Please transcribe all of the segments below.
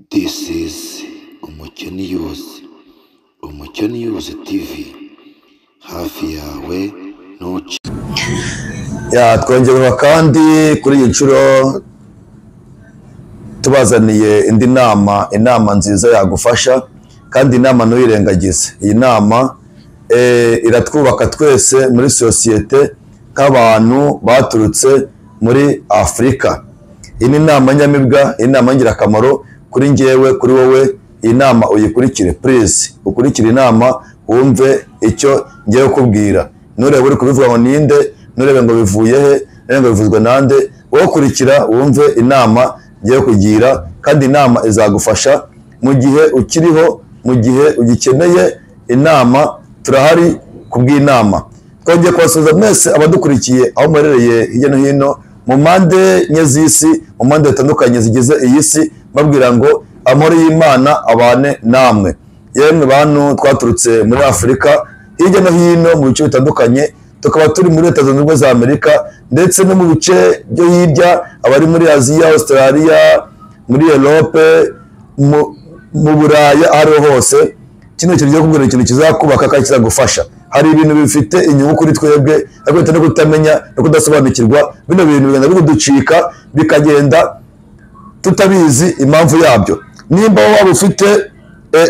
This is Umucyo News, Umucyo News TV, hafi yawe ntuci. Ya, twongerwa kandi kuri iyi nshuro tubazaniye indi nama, inama nziza yagufasha kandi inama ntuyirengagize. Iyi nama iratwubaka twese muri sosiyete nk'abantu baturutse muri Afurika. Iyi ni inama nyamibwa, iyi nama ngirakamaro kuri njyewe, kuri wowe. Iyi nama uyikurikire, please, ukurikire inama, wumve icyo ngiye kukubwira. Nturebe uri kubivuga ngo ninde, nturebe ngo bivuye he, nturebe ngo bivuzwe nande. Wowe kurikira wumve inama ngiye kugira, kandi inama izagufasha mu gihe ukiriho, mu gihe ugikeneye inama. Turahari kubw'inama. Twongeye kubasuhuza mwese abadukurikiye aho muherereye hirya no hino mu mpande enye z'isi, mu mpande zitandukanye zigize iyi si, mbabwira ngo amahoro y'Imana abane namwe. Yemwe bantu twaturutse muri Afurika hirya no hino mu bice bitandukanye, tukaba turi muri Leta Zunze Ubumwe za Amerika ndetse no mu bice byo hirya, abari muri Aziya, Australia, muri Europe, mu Buraya, aho ariho hose. Kino kintu kigiye kubwira ikintu kizakubaka kandi kizagufasha. Hari ibintu bifite inyungu kuri twebwe, ariko bitewe no kutamenya no kudasobanukirwa, bino bintu bigenda bikuducika, bikagenda tutabizi impamvu yabyo. Nimba waba ufite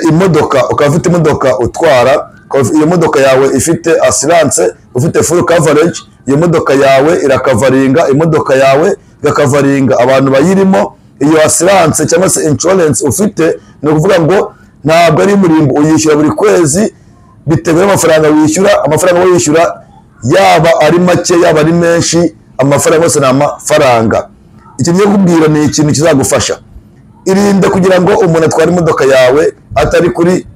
imodoka, ukaba ufite imodoka utwara, iyo modoka yawe ifite assurance, ufite full coverage, iyo modoka yawe irakavaringa, imodoka yawe igakavaringa abantu bayirimo. Iyo assurance cyangwa se insurance ufite, ni ukuvuga ngo ntabwo ari umurimbo, uyishyura buri kwezi bitewe n'amafaranga wishyura. Amafaranga wishyura yaba ari make, yaba ari menshi, amafaranga yose ni amafaranga. Icyo ngiye kukubwira ni ikintu kizagufasha. Irinde kugira ngo umuntu atware imodoka yawe atari kuri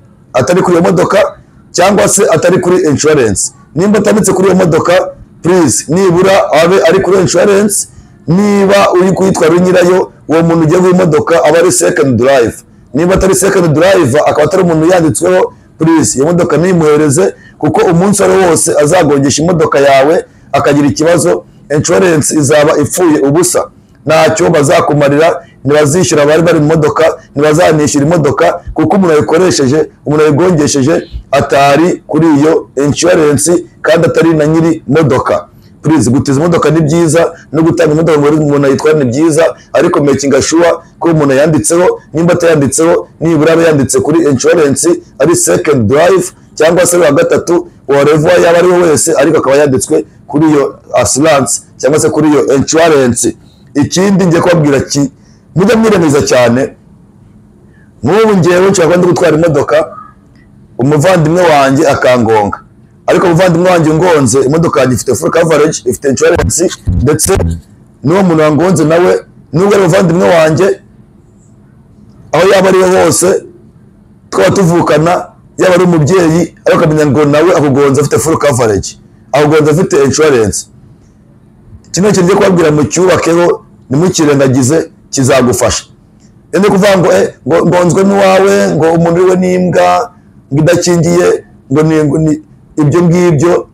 iyo modoka cyangwa se atari kuri insurance. Nimba atanditse kuri iyo modoka, please, nibura abe ari kuri insurance. Niba uri kuyitwara uri nyirayo, uwo muntu ugiye guha imodoka aba ari second drive. Niba atari second drive, akaba atari umuntu yanditsweho, please, iyo modoka ntimuhereze, kuko umunsi uwo ari wo wose azagongesha imodoka yawe akagira ikibazo, insurance izaba ipfuye ubusa, ntacyo bazakumarira. Ntibazishyura abari bari mu modoka, ntibazanishyura imodoka, kuko umuntu ayikoresheje, umuntu ayigongesheje atari kuri iyo insurance kandi atari na nyiri modoka. Please, gutiza imodoka ni byiza, no gutanga imodoka ngo umuntu ayitware ni byiza, ariko making sure ko umuntu yanditseho. Nimba atayanditseho, nibura abe yanditse kuri insurance ari second drive cyangwa se wa gatatu, whatever yaba ari we wese, ariko akaba yanditswe kuri iyo assurance cyangwa se kuri iyo insurance. Ikindi ngiye kubabwira ki mujya mwiremeza cyane, nk'ubu ngewe nshobora kuba ndi gutwara imodoka, umuvandimwe wanjye akangonga, ariko umuvandimwe wanjye ungonze, imodoka yanjye ifite full coverage, ifite insurance, ndetse n'uwo muntu wangonze nawe, nubwo ari umuvandimwe wanjye, aho yaba ari hose twaba tuvukana, yaba ari umubyeyi, ariko akamenya ngo nawe akugonze afite full coverage, akugonze afite insurance. Kino kintu ngiye kubabwira mucyubakeho, ntimukirengagize, kizagufasha. Ni kuvuga ngo ngo ngonzwe n'uwawe, ngo umuntu uriwe n'imbwa, ngo idakingiye, ngo ni ibyo ngibyo,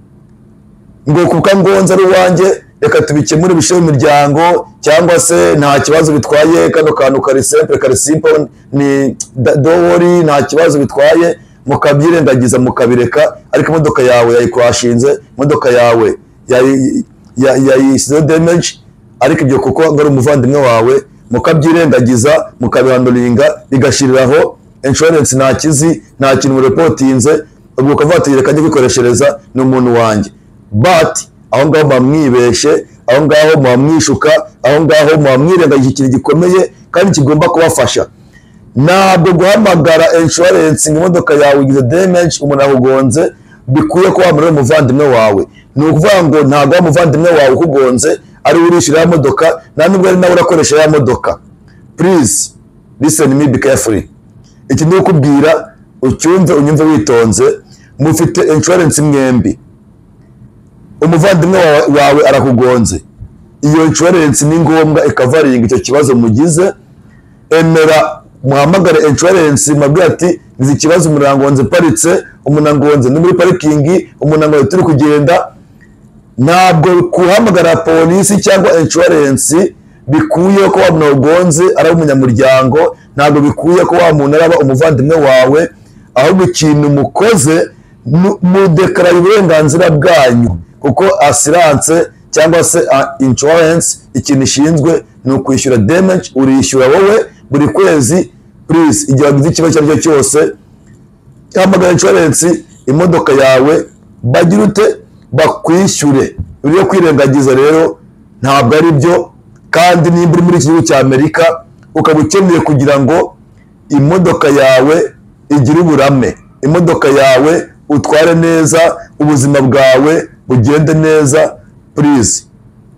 ngo kuko ngonze ari uwanjye, reka tubikemure bishyire mu miryango, cyangwa se nta kibazo bitwaye, kano kantu kari simple, kari simple, ni don't worry, nta kibazo bitwaye, mukabyirengagiza, mukabireka. Ariko imodoka yawe yayikwashinze, imodoka yawe yayisizeho damage, ariko ibyo kuko ngo ari umuvandimwe wawe, mukabyirengagiza, mukabihanduringa, bigashiriraho. Insurance nta kizi, nta kintu murepotinze, ubwo ukavuga ati: "Reka njye kwikoreshereza, ni umuntu wanjye." But aho ngaho muba mwibeshe, aho ngaho muba mwishuka, aho ngaho muba mwirengagije ikintu gikomeye kandi kigomba kubafasha. Ntabwo guhamagara insurance ngo imodoka yawe igize damage, umuntu akugonze, bikwiye ko wamureba umuvandimwe wawe. Ni ukuvuga ngo ntabwo wa muvandimwe wawe ukugonze ari we urishyura ya modoka, nta nubwo ari nawe urakoresha ya modoka. Please listen me, be carefully. Iki ndi kukubwira ucyumve, unyumve witonze. Mufite insurance mwembi, umuvandimwe wawe arakugonze, iyo insurance ni ngombwa ikavaringa icyo kibazo mugize. Emera muhamagare insurance, mubwire ati: "Ngize ikibazo, umuntu arangonze paritse, umuntu angonze ni muri parking, umuntu angonze turi kugenda." Ntabwo guhamagara polisi cyangwa insurance bikuye ko wa muntu wagonze araba umunyamuryango, ntabwo bikuye ko wa muntu araba umuvandimwe wawe, ahubwo ikintu mukoze mudekaraye uburenganzira bwanyu, kuko assurance cyangwa se insurance ikintu ishinzwe ni ukwishyura damage, urishyura wowe buri kwezi. Please, igihe wagize ikibazo icyo ari cyo cyose, hamagara insurance imodoka yawe bagira ute bakwishyure. Ibyo kwirengagiza rero ntabwo ari byo. Kandi nimba uri muri iki gihugu cya Amerika ukaba ukeneye kugira ngo imodoka yawe igire uburame, imodoka yawe utware neza, ubuzima bwawe bugende neza, please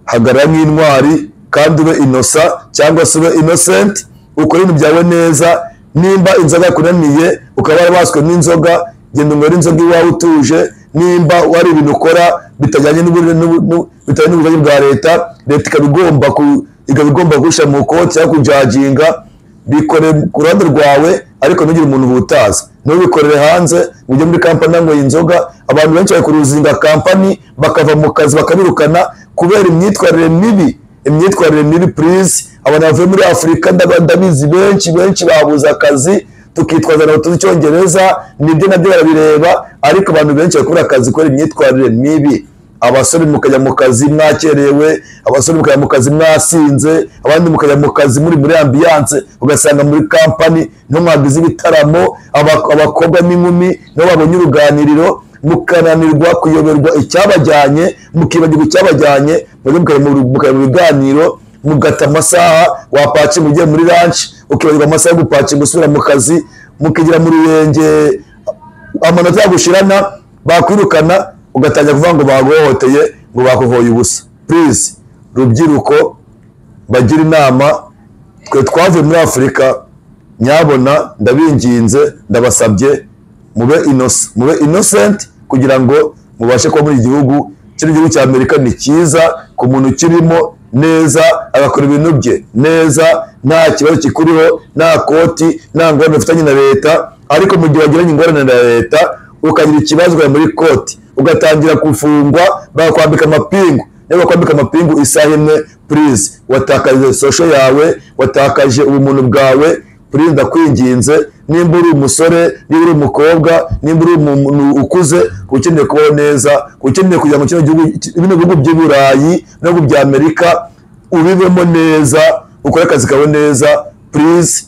hagarara nk'intwari kandi ube innocent cyangwa se ube innocent, ukore ibintu byawe neza. Nimba inzoga yakunaniye ukaba warabaswe n'inzoga, genda unywere inzoga iwawe utuje. Nimba wari ibintu ukora bitajyanye n'ubushake bwa leta, leta ikaba igomba kugushyira mu koti cyangwa kujajinga, bikore ku ruhande rwawe, ariko ntugire umuntu uhutaza, ntubikorere hanze ngo ujye muri kampani yanyweye inzoga. Abantu benshi bari kuruzinga kampani bakava mu kazi bakabirukana kubera imyitwarire mibi, imyitwarire mibi. Please, abantu bavuye muri Afurika ndabizi benshi benshi babuze akazi, tukitwaza ngo tuzi icyongereza, nibyo nabyo barabireba, ariko abantu benshi bari kubura akazi kubera imyitwarire mibi. Abasore mukajya mu kazi mwakerewe, abasore mukajya mu kazi mwasinze, abandi mukajya mu kazi muri muri ambiance, ugasanga muri kampani niho mwagize ibitaramo, abakobwa n'inkumi niho babonye uruganiriro, mukananirwa kuyoberwa icyabajyanye, mukibagirwa icyabajyanye, mukajya mu biganiro, mugata amasaha, wapakinga ugiye muri lunch ukibagirwa amasaha yo gupakinga usubira mu kazi, mukigira mu rurenge, amanota yagushirana bakwirukana, ugatangira kuvuga ngo baguhohoteye, ngo bakuhoye ubusa. Please, rubyiruko, bagira inama, twe twavuye muri Afurika, nyabona ndabinginze, ndabasabye, mube innocent kugira ngo mubashe kuba muri igihugu. Kino gihugu cya Amerika ni cyiza ku muntu ukirimo neza, agakora ibintu bye neza, nta kibazo kikuriho, nta koti, nta ngorane ufitanye na leta. Ariko mu gihe wagiranye ingorane na leta, ukagira ikibazo ukajya muri koti, ugatangira gufungwa, bakakwambika amapingu, niba bakwambika amapingu isaha imwe, please, watakaje social yawe, watakaje ubumuntu bwawe. Please, ndakwinginze, nimba uri umusore, niba uri umukobwa, nimba uri umuntu ukuze, ukeneye kubaho neza, ukeneye kujya mu kino gihugu, bino bihugu by'i Burayi n'ibihugu bya Amerika, ubibemo neza, ukore akazi kawe neza. Please,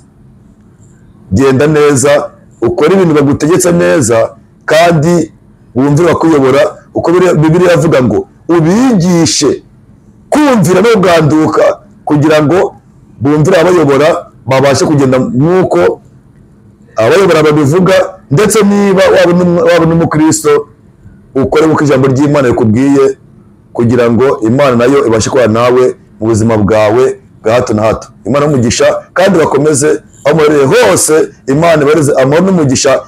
genda neza, ukore ibintu bagutegetse neza, kandi wumvire bakuyobora. Uko Bibiliya iravuga ngo ubigishe kumvira no kuganduka, kugira ngo bumvire abayobora, babashe kugenda nk'uko abayobora babivuga. Ndetse niba waba n'umukristo, ukore nk'uko ijambo ry'Imana rikubwiye, kugira ngo Imana nayo ibashe kubana nawe mu buzima bwawe bwa hato na hato. Imana umugisha kandi bakomeze aho muherereye hose, Imana ibareze amahoro n'umugisha,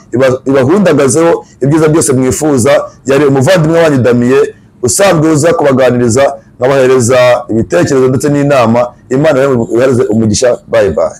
ibahundagazeho ibyiza byose mwifuza. Yari umuvandimwe wanyu Damiye, usanzwe uza kubaganiriza, nkabahereza ibitekerezo ndetse n'inama. Imana ibahereze umugisha. Bye bye.